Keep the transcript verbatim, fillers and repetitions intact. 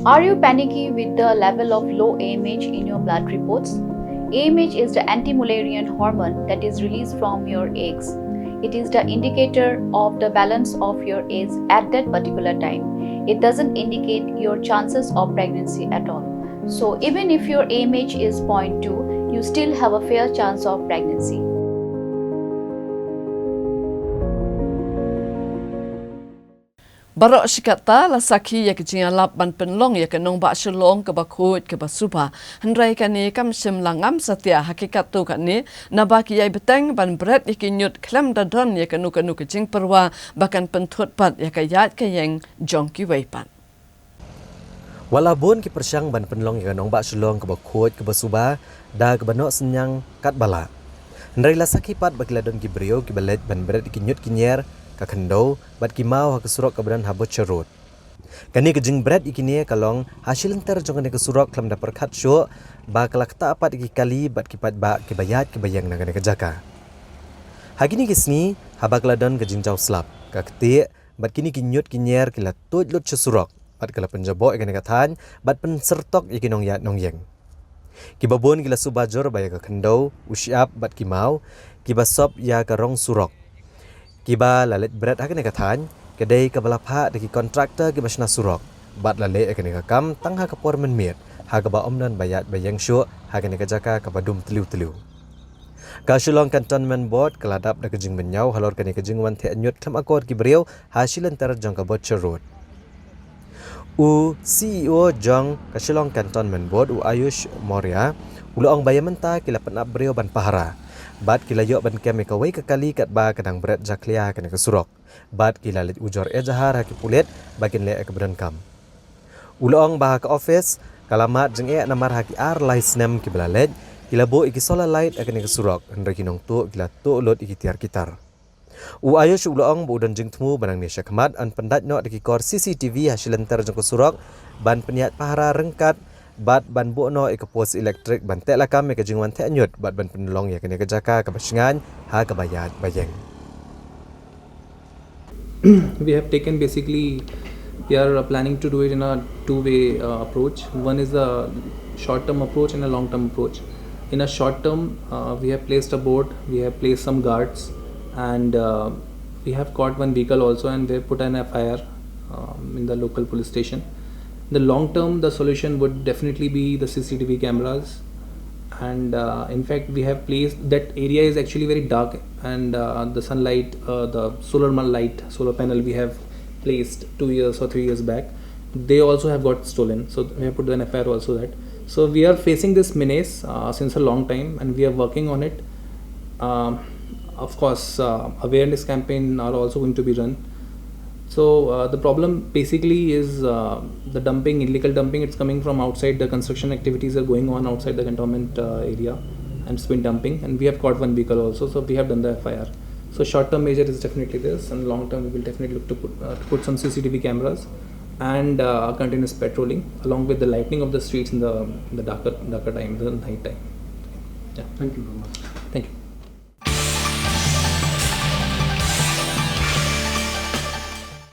Are you panicky with the level of low A M H in your blood reports? A M H is the anti-Mullerian hormone that is released from your eggs. It is the indicator of the balance of your eggs at that particular time. It doesn't indicate your chances of pregnancy at all. So even if your A M H is zero point two, you still have a fair chance of pregnancy. Baroh shi katta la sakhi ïa ka jingïalap ban pynlong ïa ka nongbah Shillong kaba khuid kaba suba. Hynrei kane kam shym la ngam satia ha ki katto katne, naba ki ïai bteng ban bret ïa ki ñiut khlem da don ïa kano kano ka jingpyrwa ba kan pynthut pat ïa ka ïaid ka ïeng jong kiwei pat. Wat la bun ki pyrshang ban pynlong ïa ka nongbah Shillong kaba khuid kaba suba da kaba noh synñiang katba lah. Hynrei la sakhi pat ba ki la don ki briew kiba leit ban bret ïa ki ñiut ki ñier, ka khyndew bad ki maw ha ka surok kaba don ha Butcher Road. Kane ka jingbret ïa kine ka long ha shi lynter jong kane ka surok khlem da pyrkhat shuh ba ka la ktah pat ïa ki kali bad ki paidbah kiba ïaid kiba ïeng na kane ka jaka. Ha kine ki sngi haba ka la don ka jingjaw slap, ka ktieh bad kine ki ñiut ki ñier ki la tuid lut sha surok bad ka la pynjaboh ïa kane ka thaiñ bad pynsyrtok ïa ki nongïaid nongïeng. Kiba bun ki la suba jur ba ïa ka khyndew, u shyiap bad ki maw kiba sop ïa ka rong surok. Kiba la leit bret ha kane ka thaiñ ka dei kaba la phah da ki kontraktor kiba shna surok bad la leh ïa kane ka kam tang ha ka por mynmiet ha kaba ym don ba ïaid ba ïeng shuh ha kane ka jaka kaba dum tliw tliw. Ka Shillong Cantonment Board ka la dap da ka jingmynñiaw halor kane ka jingwan theh ñiut khlem akor ki briew ha shi lynter jong ka Butcher Road. U C E O jong ka Shillong Cantonment Board, u Ayush Maurya, u la ong ba ïa mynta ki la pynap briew ban pahara bad ki la ïoh ban kem ïa kawei ka kali katba ka dang bret jakhlia ha kane ka surok bad ki la leit ujor ejahar ha ki pulit ba kin leh ïa kaba donkam. U la ong ba ha ka office ka la mad jingeh namar ha ki ar lai snem kiba la leit ki la buh ïa ki solar light ha kane ka surok, hynrei ki nongtuh ki la tuh lut ïa ki tiar ki tar. U Ayush u la ong ba u don jingthmu ba nangne shakhmat yn pyndait noh da ki kor C C T V ha shi lynter jong ka surok ban pynïaid pahara ryngkat bad ban buh noh ïa ka post elektrik ban teh lakam ïa ka jingwan theh ñiut bad ban pynlong ïa kane ka jaka kaba shngaiñ ha kaba ïaid ba ïeng. We have taken, basically, we are uh, planning to do it in a two-way uh, approach. One is a short-term approach and a long-term approach. In a short term, uh, we have placed a board, we have placed some guards, and uh, we have caught one vehicle also, and we have put an F I R um, in the local police station. In the long term, the solution would definitely be the C C T V cameras, and uh, in fact, we have placed, that area is actually very dark, and uh, the sunlight, uh, the solar ma- light, solar panel we have placed two years or three years back, they also have got stolen. So we have put an F I R also that. So we are facing this menace uh, since a long time, and we are working on it. Um, of course, uh, awareness campaign are also going to be run. So uh, the problem basically is uh, the dumping, illegal dumping. It's coming from outside. The construction activities are going on outside the cantonment uh, area, and it's been dumping. And we have caught one vehicle also. So we have done the F I R. So short-term measure is definitely this, and long-term we will definitely look to put, uh, to put some C C T V cameras and uh, continuous patrolling, along with the lightening of the streets in the, the darker, darker time, the night time. Yeah. Thank you very much.